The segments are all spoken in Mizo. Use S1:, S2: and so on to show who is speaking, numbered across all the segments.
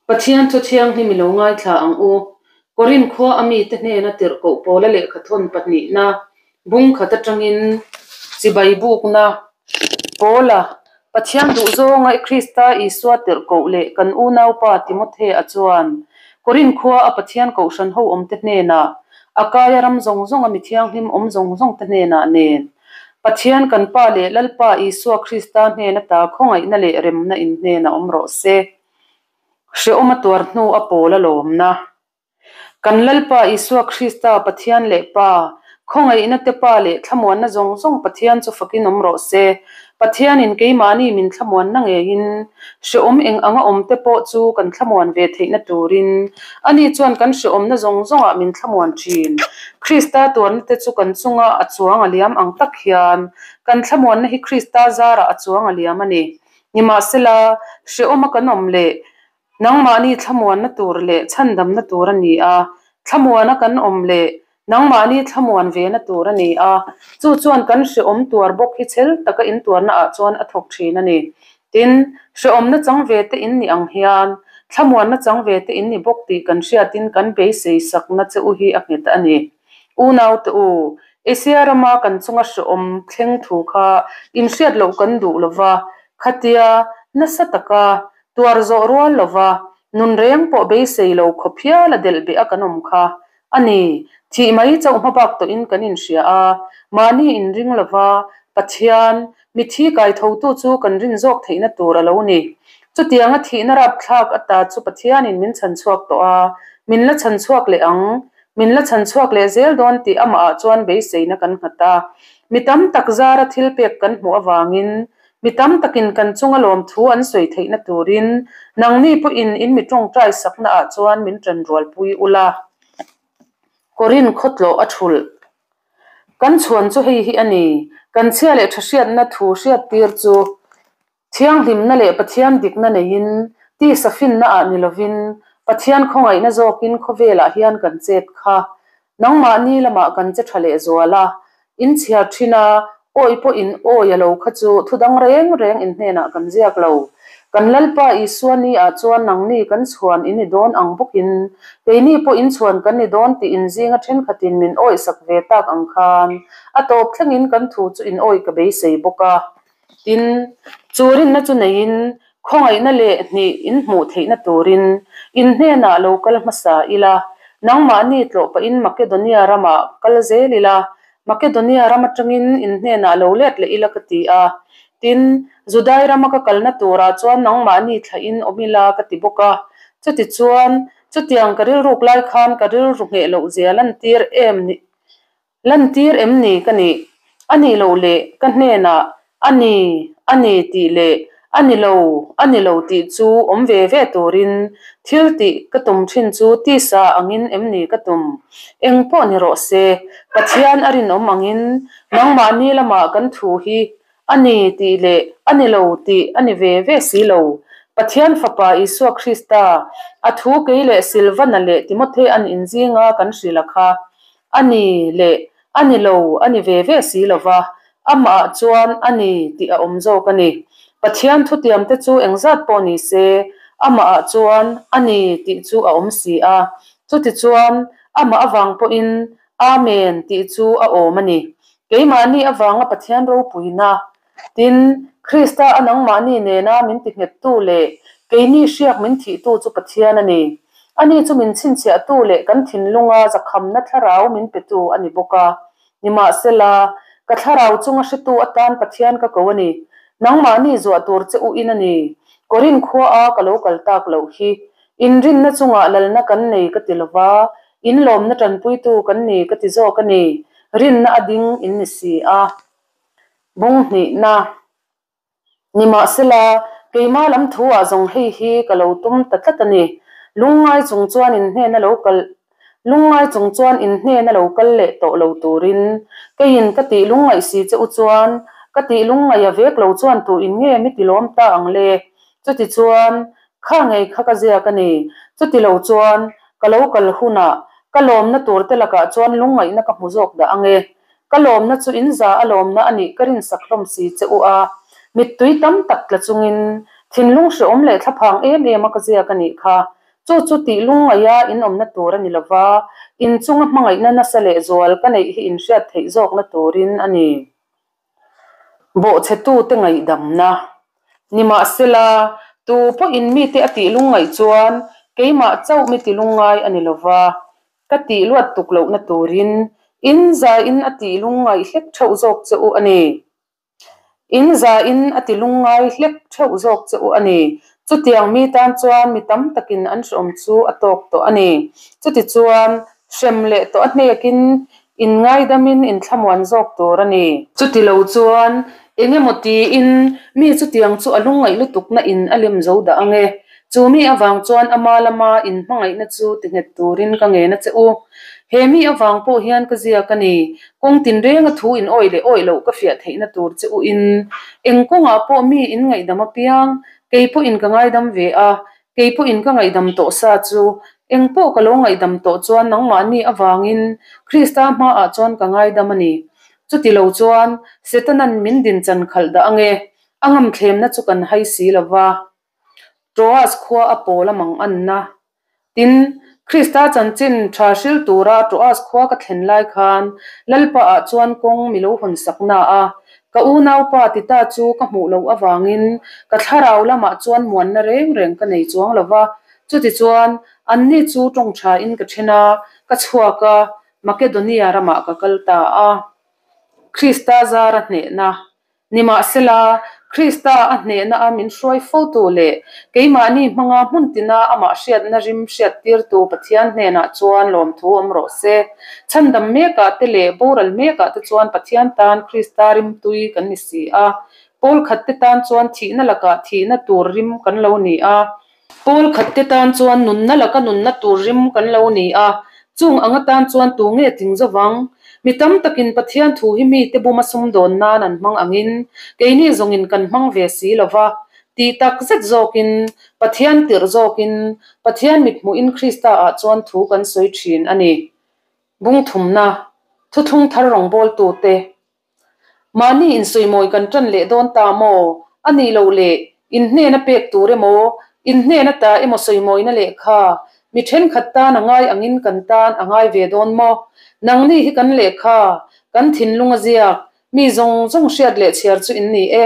S1: Pathian Thu Thianghlim i lo ngaithla ang u. Korinth khua a mite hnena tirhkoh Paula lehkhathawn pahnihna bung khat atangin chibai bukna Paula, Pathian duhzawnga i Krista Isua tirhkoh leh kan unaupa Timothea chuan Korinth khua a Pathian kohhran ho awmte hnenah, Akaia ram zawng zawnga mi thianghlim awm zawng zawngte hnenah nen, Pathian kan Pa leh Lalpa Isua Krista hnen ata khawngaihna leh remna in hnenah awm rawh se. Hrehawm a tuar hnu a pawl a lawmna. Kan Lalpa Isua Krista Pathian leh Pa, khawngaihna te Pa leh thlamuanna zawng zawng Pathian chu fakin awm rawh se. Pathianin keimahni min thlamuanna ngeiin hrehawm eng anga awm te pawh chu kan thlamuan ve theihna turin ani chuan kan hrehawmna zawng zawngah min thlamuan thin. Krista tuarna te chu kan chunga a chuang a liam ang tak hian kan thlamuanna hi Krista zarah a chuang a liam a ni. Nimahsela, hrehawma kan awm leh nangmahni thlamuanna tur leh chhandamna tur a ni a, thlamuana kan awm leh nangmahni thlamuan vena tur a ni a, chu chuan kan hrehawm tuar bawk hi chhel taka intuarna ah chuan a thawk thin a ni. Tin, hrehawmna chang ve te in ni ang hian thlamuanna chang ve te in ni bawk tih kan hriatin kan beisei sakna che u hi a nghet a ni. Unaute u, Asia rama kan chunga hrehawm thleng thu kha inhriat loh kan duh lo va, khatia nasa taka tuar zawh rual lo va, nun reng pawh beisei lo khawp hial a delh beh a kan awm kha a ni. Thih mai chauh hmabak tawhin kan inhria a, mahni inring lo va, Pathian, mithi kaithotu chu kan rin zawk theihna tur a lo ni. Chutianga thihna rapthlak ata chu Pathianin min chhanchhuak tawh a, min la chhanchhuak leh ang. Min la chhan chhuak leh zel dawn tih amahah chuan beiseina kan nghat a. Mi tam tak zara thil pek kan hmuh avangin mi tam takin kan chunga lawmthu an sawi theihna turin nangni pawhin in mi tawngtai saknaah chuan min ṭanrualpui ula. Korinth khawtlawh a thulh. Kan chhuan chu hei hi a ni, kan chhia leh ṭha hriatna thu hriattir chu. Thianghlimna leh Pathian dikna neiin, tisa finna ah ni lovin, Pathian khawngaihna zawkin khawvelah hian kan chet kha. Nangmahni lamah kan che tha leh zual a, in chhiar thin a, awi pawh in awi a lo kha chu thudang reng reng in hnenah kan ziak lo. Kan Lalpa Isua ni ah chuan nangni kan chhuan in ni dawn ang bawkin, keini pawh in chhuan kan ni dawn tih in zinga thenkhatin min awisak ve tak ang khan, a tawp thlengin kan thu chu in awi ka beisei bawk a. Tin, chu rinna chu neiin khawngaihna leh hnih in hmuh theihna turin in hnenah lo kal hmasa ila, nangmahni tlawh pahin Makedonia ramah kal zel ila, Makedonia ram atangin in hnenah lo let leh ila ka ti a. Tin, Judai rama ka kalna turah chuan nangmahni thlahin awm ila ka ti bawk a. Chutichuan, chutiang ka rilruk lai khan ka rilru ngheh loh zia lantir em ni? Lantir em ni ka nih? A nih loh leh ka hnenah a ni, a ni tih leh a ni lo, a ni lo tih chu awm ve ve turin thil tih ka tum thin chu tisa angin em ni ka tum? Eng pawh ni rawh se, Pathian a rinawm angin nangmahni lamah kan thu hi a ni tih leh a ni lo tih a ni ve ve si lo. Pathian Fapa Isua Krista, a thu kei leh Silvana leh Timothea'n inzinga kan hrilh a kha. A ni leh a ni lo a ni ve ve si lo va, amahah chuan a ni tih a awm zawk a ni. Pathian thutiamte chu engzat pawh ni se, amahah chuan a ni tih chu a awm si a. Chutichuan, amah avang pawhin Amen tih chu a awm a ni. Keimahni avanga Pathian ropuina, tin, Krista a nangmahni nena min tinghettu leh keini hriak min thihtu chu Pathian a ni. Ani chu min chhinchhiahtu leh kan thinlunga zakhamna thlarau min petu a ni bawk a. Nimahsela, ka thlarau chunga hretu atan Pathian ka ko a ni. Nangmahni zuah tur che u in a ni. Korinth khuaa ka lo kal tak loh hi. Inrinna chungah lalna kan nei ka ti lova, inlawmna tanpuitu kan ni ka ti zawk a ni. Rinna a ding in ni si a. Bung hnihna. Nimahsela, keimah lam thu-ah zawng hei hi ka lo tum ta tlat a ni. Lungngai chung chuan in hnena lo kal Lungngai chung chuan in hnena lo kal leh tawh lo turin keiin ka tih lungngaih si che u chuan ka tih lungngaih a vek lo chuan tu in nge mi ti lawm ta ang le? Chutichuan, kha ngei kha ka ziak a ni. Chuti lo chuan, ka lo kal hunah ka lawmna tur te lakah chuan lungngaihna ka hmu zawk dah ang e. Ka lawmna chu in za a lawmna a nih ka rinsak hlawm si che u a, mittui tam tak tla chungin Thinlung hrehawm leh thlaphang em em a ka ziak a nih kha. Chu chu tih lungngaih a in awmna tur a ni lova, in chunga hmangaihna nasa leh zual ka neih hi in hriat theih zawkna turin a ni. Bawhchhetute ngaihdamna. Nimahsela, tu pawhin mite a tih lungngaih chuan keimah chauh mi ti lungngai a ni lova, ka tih luat tuk lohna turin in zaiin a tih lungngaih hlek theuh zawk che u a ni. In zain a ti lungngai hlek theuh zawk che u a ni. Chutiang mi tan chuan mi tam takin an hrehawm chu a tawk tawh a ni. Chutichuan, hrem leh tawh a hnekin in ngaidamin in thlamuan zawk tur a ni. Chuti lo chuan, eng emaw tiin mi chutiang chu a lungngaih lutukna in a lem zo dah ang e. Chu mi avang chuan ama lama in hmangaihna chu ti nghet turin ka ngen a che u. He mi avang pawh hian ka ziak a ni. Kawng tinrenga thu in awih leh awih loh ka fiah theihna tur che u in eng kawngah pawh mi in ngaihdam apiang kei pawhin ka ngaidam ve a, kei pawhin ka ngaihdam tawh sa chu eng pawh ka lo ngaihdam tawh chuan nangmahni avangin Krista hmaah chuan ka ngaidam a ni. Chuti lo chuan Setanan min dinchan khalh dah ange, a ngamthlemna chu kan hai si lo va. Troas khua a pawl a mang anna. Tin, Krista chanchin tha hril tura Troas khua ka thlen lai khan Lalpa ah chuan kawng mi lo hawn sak na a, ka unaupa Tita chu ka hmuh loh avangin ka thlarau lamah chuan muanna reng reng ka nei chuang lo va. Chutichuan, anni chu tawng thain ka then a, ka chhuak a, Makedonia ramah ka kal ta a. Krista zara hnehna Nimahsela, Krista a hnehna a min hruai fotu leh keimahni hmanga hmun tina amah hriatna rim hriattirtu Pathian hnenah chuan lawmthu awm rawh se. Chhandam mekah te leh boral mekah te chuan Pathian tan Krista rimtui kan ni si a. Pawl khat te tan chuan thihna lakah thihna tur rim kan lo ni a. Pawl khat te tan chuan nunna laka nunna tur rim kan lo ni a, chung ang atan chuan tu nge tling zovang? Mi tam takin Pathian thu hi mite buma sumdawn nan an hmang angin keini zawngin kan hmang ve si lo va, tih tak zet zawkin, Pathian tirh zawkin, Pathian mithmuhin Krista ah chuan thu kan sawi thin a ni. Bungthumna, Thuthlung thar rawngbawltute Mahni insawimawi kan ṭan leh dawn ta maw? A nih loh leh, in hnena pek tur emaw, in hnena ta emaw sawimawina lehkha mi ṭhenkhat tan a ngai angin kan tan a ngai ve dawn maw? Nangni hi kan lehkha, kan thinlung a ziak, mi zawng zawng hriat leh chhiar chu in ni e.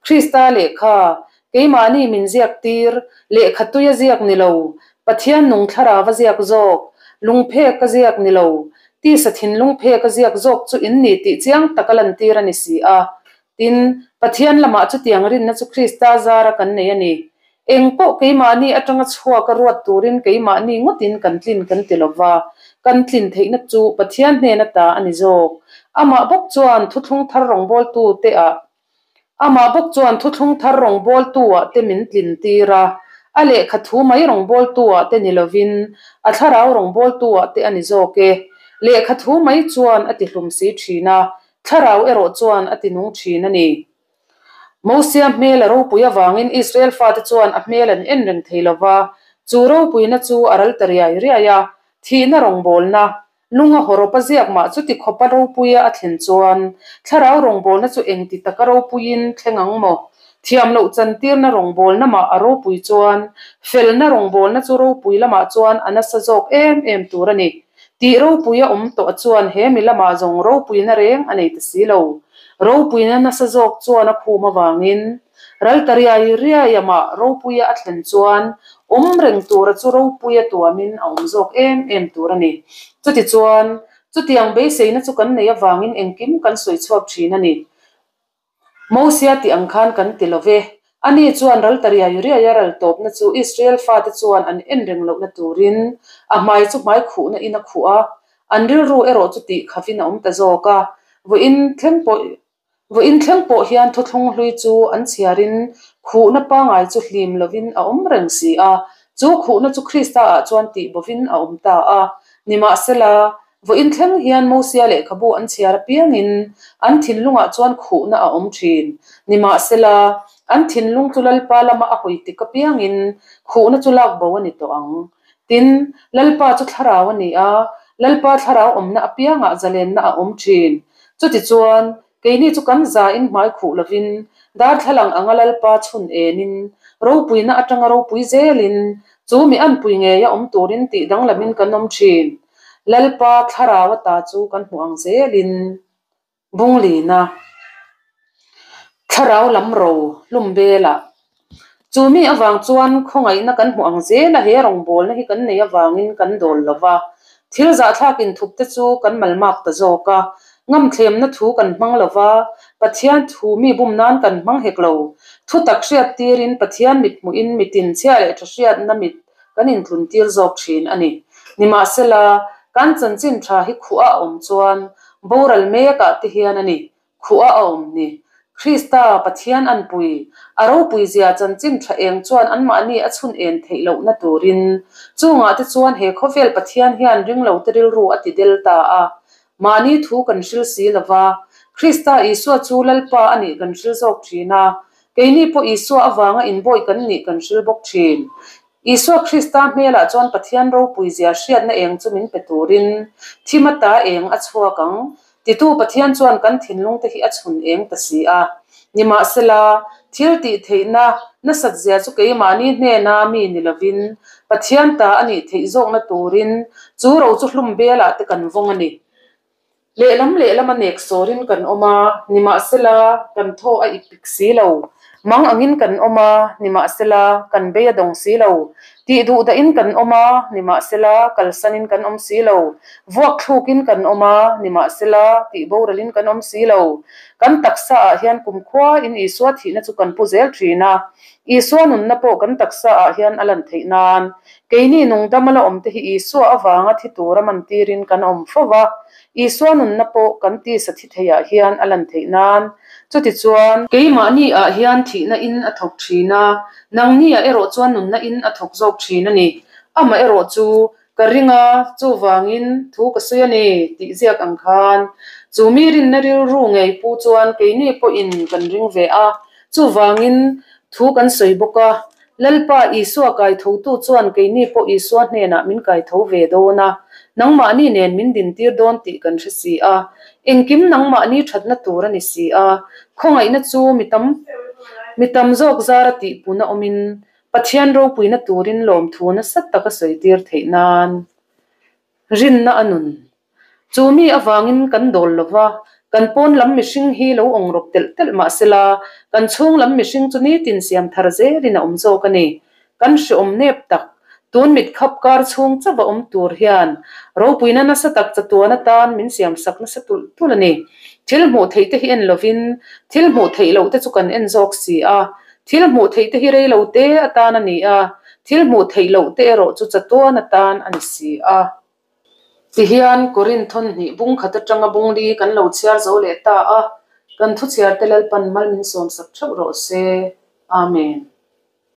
S1: Krista lehkha, keimahni min ziak tir, lehkha tui a ziak ni lo, Pathian nung thlarau a ziak zawk, lungphek a ziak ni lo, tisa thinlung phek a ziak zawk chu in ni tih chiang tak a lantir a ni si a. Tin, Pathian lamah chutiang rinna chu Krista zara kan nei a ni. Eng pawh keimahni atanga chhuak a ruat turin keimahni ngawtin kan tlin kan ti lo va, kan tlin theihna chu Pathian hnena ta a ni zawk. Amah bawk chuan thuthlung thar rawngbawltu te ah Amah bawk chuan thuthlung thar rawngbawltu ah te min tlin tir a, a lehkha thu mai rawngbawltu ah te ni lovin a thlarau rawngbawltu ah te a ni zawk e. Lehkha thu mai chuan a ti hlum si thin a, thlarau erawh chuan a ti nung thin a ni. Mosia hmel a ropui avangin Israel fate chuan a hmel an en reng thei lova, chu ropuina chu a ral ta riai riai a, thihna rawngbawlna, Lunga hawrawpa ziak mah chuti khawpa ropuia a thlen chuan thlarau rawngbawlna chu engti taka ropuiin thleng ang maw? Thiam loh chantirna rawngbawlna mah a ropui chuan felna rawngbawlna chu ropui lamah chuan a nasa zawk em em tur a ni. Tih ropui a awm tawh chuan he mi lamah zawng ropuina reng a nei ta si lo. Ropuina nasa zawk chuan a khum avangin Ral ta riai riai amah ropuia a thlen chuan awm reng tura chu ropuia tuamin a awm zawk em em tur a ni. Chutichuan, chutiang beiseina chu kan nei avangin engkim kan sawi chhuak thin a ni. Mosia tih ang khan kan ti lo ve. Ani chuan ral ta riai riai a ral tawpna chu Israel fate chuan an en reng lohna turin a hmai chu hmai khuhna in a khuh a, an rilru erawh chu tih khavin a awm ta zawk a. Vawiin thleng pawh Vawiin thleng pawh hian thuthlung hlui chu an chhiarin khuhna pangai chu hlim lovin a awm reng si a, chu khuhna chu Krista-ah chuan tih bovin a awm ta a. Nimahsela, vawiin thleng hian Mosia lehkhabu an chhiar apiangin an thinlungah chuan khuhna a awm thin. Nimahsela, an thinlung chu Lalpa lama a hawi tik apiangin khuhna chu lak bo a ni tawh ang. Tin, Lalpa chu thlarau a ni a, Lalpa thlarau awmna apiangah zalenna a awm thin. Chutichuan, keini chu kan zain hmai khuh lovin, darthlalang anga Lalpa chhun enin, Ropuina atanga ropui zelin chu mi anpui ngeia awm turin tih danglamin kan awm thin. Lalpa thlarau ata chu kan hmuh ang zelin Bunglina thlarau lam ro hlum belah chu mi avang chuan khawngaihna kan hmuh ang zela he rawngbawlna hi kan nei avangin kan dawl lo va, thil zahthlak inthup te chu kan malmak ta zawk a, ngamthlemna thu kan hmang lo va, Pathian thu mi bum nan kan hmang hek lo. Thutak hriat tirin Pathian mit hmuhin mitin chhia leh tha hriatna mit kan intlun tir zawk thin a ni. Nimahsela, kan chanchin tha hi khuh a awm chuan boral mekah te hian a ni, khuh a awm ni. Krista, Pathian anpui, a ropui zia chanchin tha eng chuan anmahni a chhun en theih lohna turin, chungah te chuan he khawvel Pathian hian ringlote rilru a ti del ta a. Mahni thu kan hril si lova, Krista Isua chu Lalpa a nih kan hril zawk thin a, Keini pawh Isua avanga inbawi kan nih kan hril bawk thin. Isua Krista hmelah chuan Pathian ropui zia hriatna eng chu min pe turin thim ata eng a chhuak ang titu Pathian chuan kan thinlungte hi a chhun eng ta si a. Nimahsela, thil tih theihna nasat zia chu keimahni hnena mi ni lovin Pathian ta a nih theih zawkna turin chu ro chu hlum belah te kan vawng a ni. Lehlam lehlam a nek sawrin kan awm a, nimahsela, kan thaw a ip pik si lo. Mang angin kan awm a, nimahsela, kan bei a dawng si lo. Tih duh dahin kan awm a, nimahsela, kalsanin kan awm si lo. Vuak thlukin kan awm a, nimahsela, tih boralin kan awm si lo. Kan taksa ah hian kumkhua in Isua thihna chu kan pu zel thin a, Isua nunna pawh kan taksa ah hian a lan theih nan. Keini nungdam a la awmte hi Isua avanga thi tura mantirin kan awm fo va, Isua nunna pawh kan tisa thi theiah hian a lan theih nan. Chutichuan, keimahni ah hian thihna in a thawk thin a, nangni ah erawh chuan nunna in a thawk zawk thin a ni. Amah erawh chu ka ring a, chuvangin thu ka sawi a ni tih ziak ang khan chu mi rinna rilru ngei pu chuan keini pawhin kan ring ve a, chuvangin thu kan sawi bawk a. Lalpa Isua kaithotu chuan keini pawh Isua hnenah min kaitho ve dawn a, nangmahni nen min dintir dawn tih kan hre si a. Engkim nangmahni thatna tur a ni si a, khawngaihna chu mi tam mi tam zawk zara tihpuna awmin Pathian ropuina turin lawmthu nasa taka sawitir theih nan rinna a nun. Chu mi avangin kan dawl lo va, kan pawn lam mihring hi lo awng rawp telh telh mah sela, kan chhung lam mihring chu nitin siam thar zelin a awm zawk a ni. Kan hreawm nep tak, tun mit khap kar chhung chauh a awm tur hian ropuina nasa tak chatuan atan min siam sak nasa tulh tulh a ni. Thil hmuh theih te hi en lovin thil hmuh theih loh te chu kan en zawk si a, thil hmuh theih te hi rei lo te atan a ni a, thil hmuh theih loh te erawh chu chatuan atan a ni si a. Tihian Korinth thawn hnih bung khat atanga bung li kan lo chhiar zo leh ta a, kan thuchhiarte Lalpan mal min sawmsak theuh rawh se. Amen.